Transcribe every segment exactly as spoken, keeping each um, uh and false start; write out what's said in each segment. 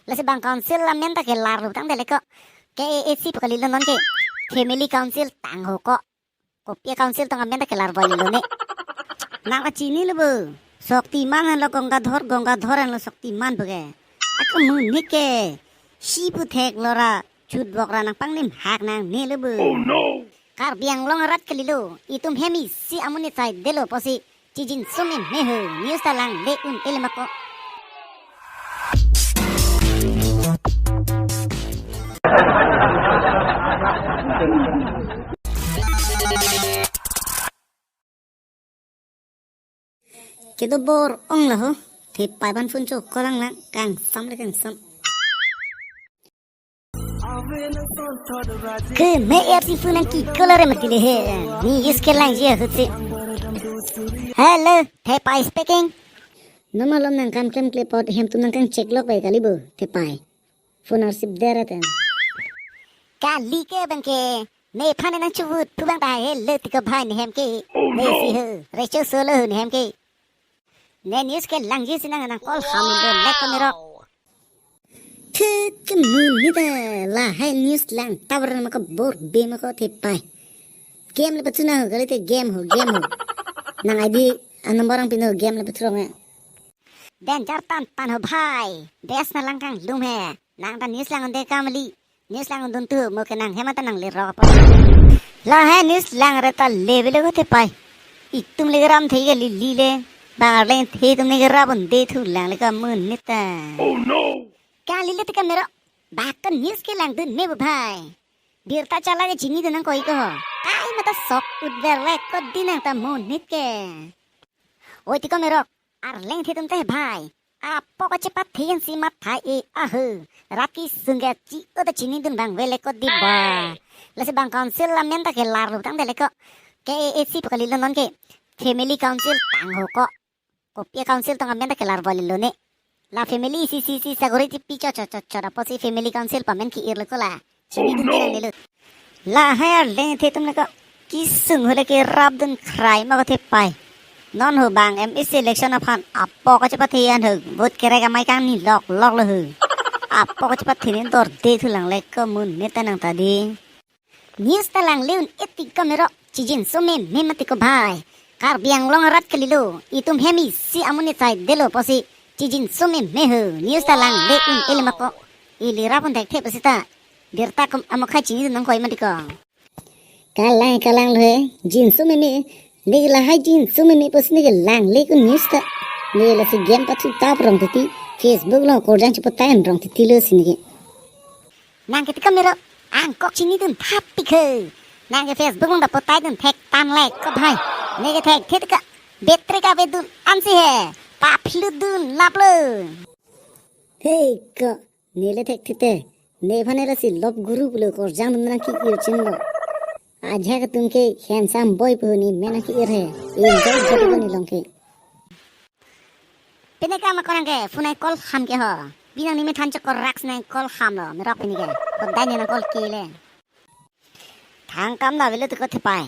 Lasi bang council amen ta kelar lo tangte le ko. K A A C pu kalilo non ke. Family council tang ho ko. Kopi a council tong amen ta kelar bol lo ne. Nang kachini lo bo. Shaktiman henlo Gangadhar, Gangadhar henlo Shaktiman pu ke. Ako amonit ke. Si pu thek lo ra. Chut bok ra nangpangnim hak nangne lo bo. Oh no! Karbi Anglong arat kalilo, itum hem isi amonit sai delo pusi chijinso meme ho, news ta langle un-e le ma ko. Kedo bor-ong lo ho, thepai aphan phone cho call lang lang, kangsam le kangsam. Ke me app si phone nangki call re mati le he. News kelangji ahut si. Hello, thepai speaking. Non malom nangkam klemkle apot hem atum nangkangchek lok bai kali bo, thepai. Phone arsip dere ten. Kali ke bang ke. Nephan nangchuvut pu bang ta hello ti ko bhai ne hem ke. Oh, ne no. Si ho. Recho solo ho ne hem ke. Ne news kelangji si nang nang call ham do lek ko merok. Thik ke amonit ta lahai news lang tawar ma ko bor be ma ko thepai. Game le pachuna ho, kalite game ho, game ho. Nang I D a number ang pino game le pachurong e. Danger tan tan ho bhai. Bes na lang kanglum he. Nang ta news lang unde kamli. News lang undun tu mo ke nang hem ta nang le rok apo. Lahai news lang re ta le bele ko thepai. Itum le ram thei ke lili le. Bang arleng thei atum ne ke rap unde thu lang le ko amonit ta. Oh no. Kali le te ka merok. Bak ta news kelangdun me bo bhai. Birta chala ke chinidun nangkok ko ho. Kai mata sok ut ver le ko di nang ta amonit ke. Oi ti ko merok. Arleng thei atum te bhai. Apok kachepathe an si matha e aho. Rat kesung ke chi-o ta chinidun bang vele ko di ba. Lasi bang council amen ta kelar lo tangte le ko. K A A C pu kalilo non ke. Family council tang ho ko. Kopi a council tong amen ta kelar bol lo ne. La family isi isi isi sagori tipi cho cho cho cho apotsi family council pu amen ki-ir lo ko la. Chinidun, oh no, tenang nilut. Lahai arleng thei atum le ko. Kesung ho le kerapdun khrai ma ko thepai. Non ho bang M A C election aphan apok kachepathe an ho. Vote kerek amei kangni lok lok lo ho. Apok kachepathe ne dorde thu lang le ko amonit ta nang ta di. News ta langle un-e ti ko merok. Chijinso meme mati ko bhai. Karbi Anglong arat kalilo. Itum hem isi amonit sai delo pusi. Chijinso meme ho. News ta langle un-e le ma ko. Ili rap un thekthe pusi ta. Birta kum amokha chinidun nangkok mati ko. Kalang kalang lo he, jinso meme, ne lahai jinso meme pusi ne kelang le ko news ta. Ne lasi game pathu tap rong titi, Facebook along korjang chepotai an rong titi lo si ne ke. Nang ke ti ko merok, angkok chinidun thap pik he. Nang ke Facebook along ta potaidun thek tang le ko bhai. Ne ke thekthe ti ko, battery kavedun ansi he, paphludun nap lo. Hei ko, ne le thekthe te. Nephan ne lasi love guru pulo korjangdun nangki-ir chin lo. Ajahak atum ke handsome boy pu ne men nangki-ir he. Enjoy jodi ko ne along ke. Pine kam ako nang ke phone ai call ham ke ho. Pinang ne methan chokor raks nang call ham lo. Merok pine ke. Hodai ne nang call ke le. Thang kam da velo ti ko thepai.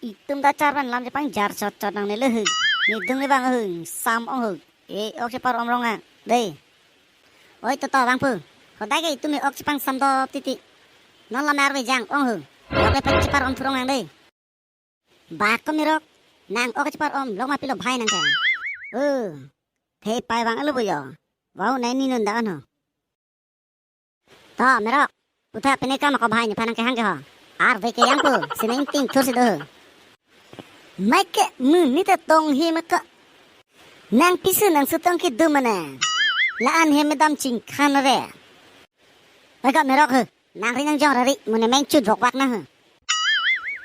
Itum ta char ban lam chepangjar chot chot nangne lo he. Ne dung le bang he, sam ong he. E ok chepar om rong a. Dei. Oi toto bang pu. Hodai ke itum e ok chepang sam dop titi. Non lam arve jang ong he. Ok le pang chepar om thu rong nang dei. Bak ko merok. Nang ok chepar om lok ma pilo bhai nang ke. Oh. Thepai bang alo bo yo. Vau nai ni non da an ho. To merok, putha pine kam ako bhai nephan nang kehang ke ho. Arve ke yang pu, sineng ting thur si do. Mai ke mu ni ta tong hi ma ko. Nang pisu nang sutong ke du mane. La-an he medam chingkhan re. Mai ko merok he, nang ri nang jong rari, mu ne meng chut vok vak na he.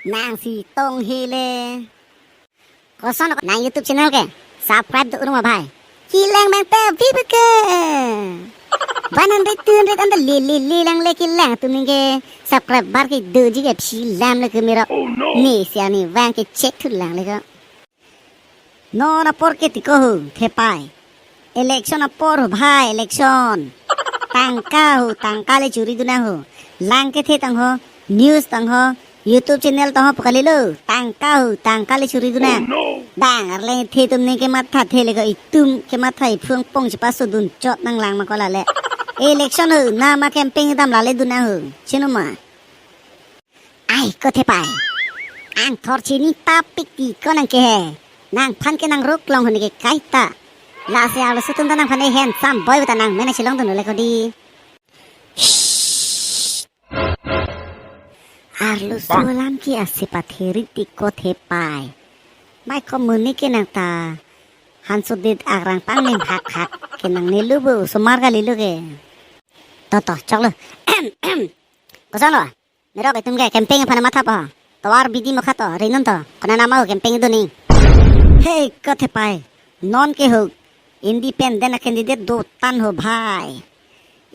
Nang si tong hi le. Koson nang YouTube channel ke subscribe do urung bhai. Kilang bang ta vibe ke. One hundred, two hundred anta le le le lang le kilang atum ning ke subscriber ke doji ke phi lam le ke merok. Oh no. Ne si ani vang ke check thu lang le ko. Non apor ke ti ko ho, thepai. Election apor ho bhai, election. Tangka ho, tangka le churi dun nang ho. Lang kethe tang ho, news tang ho, YouTube channel tang ho pu kalilo. Tangka ho, tangka le churi dun nang. Oh no. Bang arleng the atum ne kematha the le ko itum kematha iphung pong chepaso dun chot nang lang ma ko la le. Election ho, nama campaign dam lale dun nang ho. Chinuma. Ai, ko Thepai. Angthor chini tapik ti ko nang ke he. Nangphan ke nangruk long honi ke kaita. Lasi arloso atum ta nangphan e handsome boy ta nang mena chilong dun le ko di. Shh. Arloso alam ke ase patheri ti ko Thepai. Mai ko muni ke nang ta. Hanso dit agrang panglim hak hak ke nang nelu bu sumar kali lo ke. To to, choklo. Koson lo? Merok, itum ke campaign aphan matha po. Tovar bidi mokha to, rinun to. Kona nama ho campaign dun ni. Hei, ko Thepai. Non ke ho independent a candidate dotan ho bhai.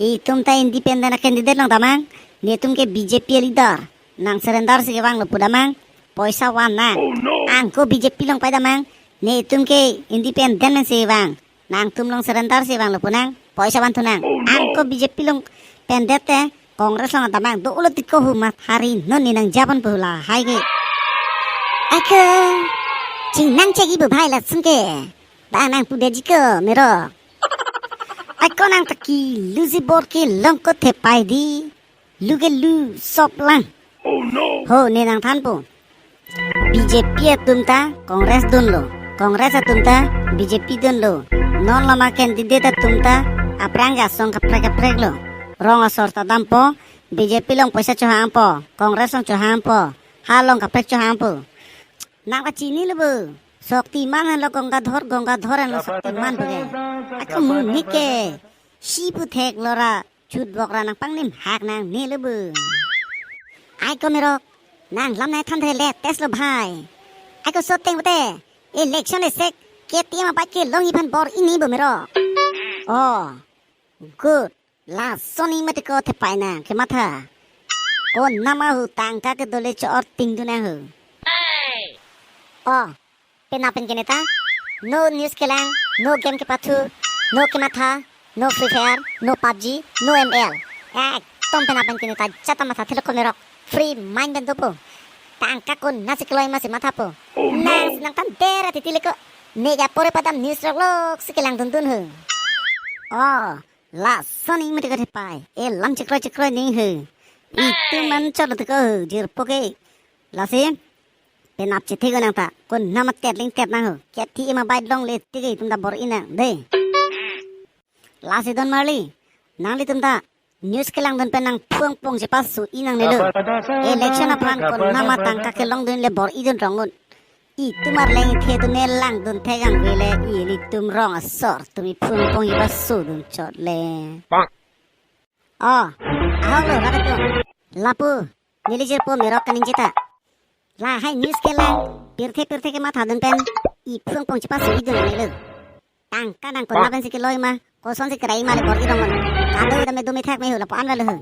Itum ta independent a candidate long damnang. Netum ke B J P leader. Nang surrender si kevang lo pu damnang. Poisa van nang. Oh, no. Angko B J P long pai damnang. Netum ke independent si vang. Nangtum long surrender si vang lo pu nang, poisa van thu nang. Oh, no. Angko B J P long pendet te, Congress long damnang, do ulo ti ko hu mat hari non ni nang japan pu lahai ke. Ako, chingnang chegi bu bhai lason ke. Ba nang pu deji ko Merok. Ako nang ta kilu si bor kelong ko Thepai di. Lu ke lu sop lang. Oh, no. Ho, ne nangthan po. B J P atum ta Congress dunlo. Congress atum ta B J P dunlo. Non lama candidate atum ta aphrang ke asong kaprek kaprek lo. Rong asor ta dampo, B J P long poisa chohangpo, Congress long chohangpo, ha long kaprek chohangpo. Nang ta chini lo bu. Shaktiman henlo Gangadhar, Gangadhar henlo Shaktiman bu ke. Ako muni ke. Si pu thek lo ra. Chutbok ra nang panglim hak nang ne lo bu. Ai ko Merok, nang lam nai than the le test lo bhai. Ai ko soteng bute, election le sek, K T M a bike ke long iphan bor-i ni bu Merok. Oh, good. Lason ni mati ko Thepai nang kematha. Ko nama hu tangka ke dole chor ting dun nang hu. Oh, penap pen ke neta, no news kelang, no game kepathu, no kematha, no Free Fire, no PUBG, no M L. Ekdom penap pen ke neta, jata matha thelo ko Merok, free mind pen dopo. Tangka ko nasi keloi masi matha po. Oh, no. Nang si nangthan dera titi le ko. Ne ja pore padam news rok lok si kelang dun dun hu. Oh, lason ni mati ko Thepai. E lam chekroi chekroi ni hu. Itum man chot lo ti ko hu, jirpo ke. Lasi. Penap chethe ko nang ta, ko nama tet ling tet nang ho. K T M a bike long le ti ke itum ta bor-i nang, de. Lasi don marli, nanglitum ta, news kelang dun pen nang phuang pong chepasu-i nang ne lo. Election aphrang ko nama tangka kelong dun le bor-i dun rong un. Itum arleng the dun ne lang dun the gang vele ilitum rong asor, tumi phuang pong chepasu dun chot le. Oh, ahok lo, radak lo. Lapu, neli jirpo Merok kaningje ta. Lahai news kelang, pirthe pirthe kematha dun pen, iphuang pong chepasu-i dun neli lo. Tangka nang ko na pen si keloi ma, koson si kerai ma le bor-i dong ma. Kado ida me dumi thek me hu lapu an velo hu.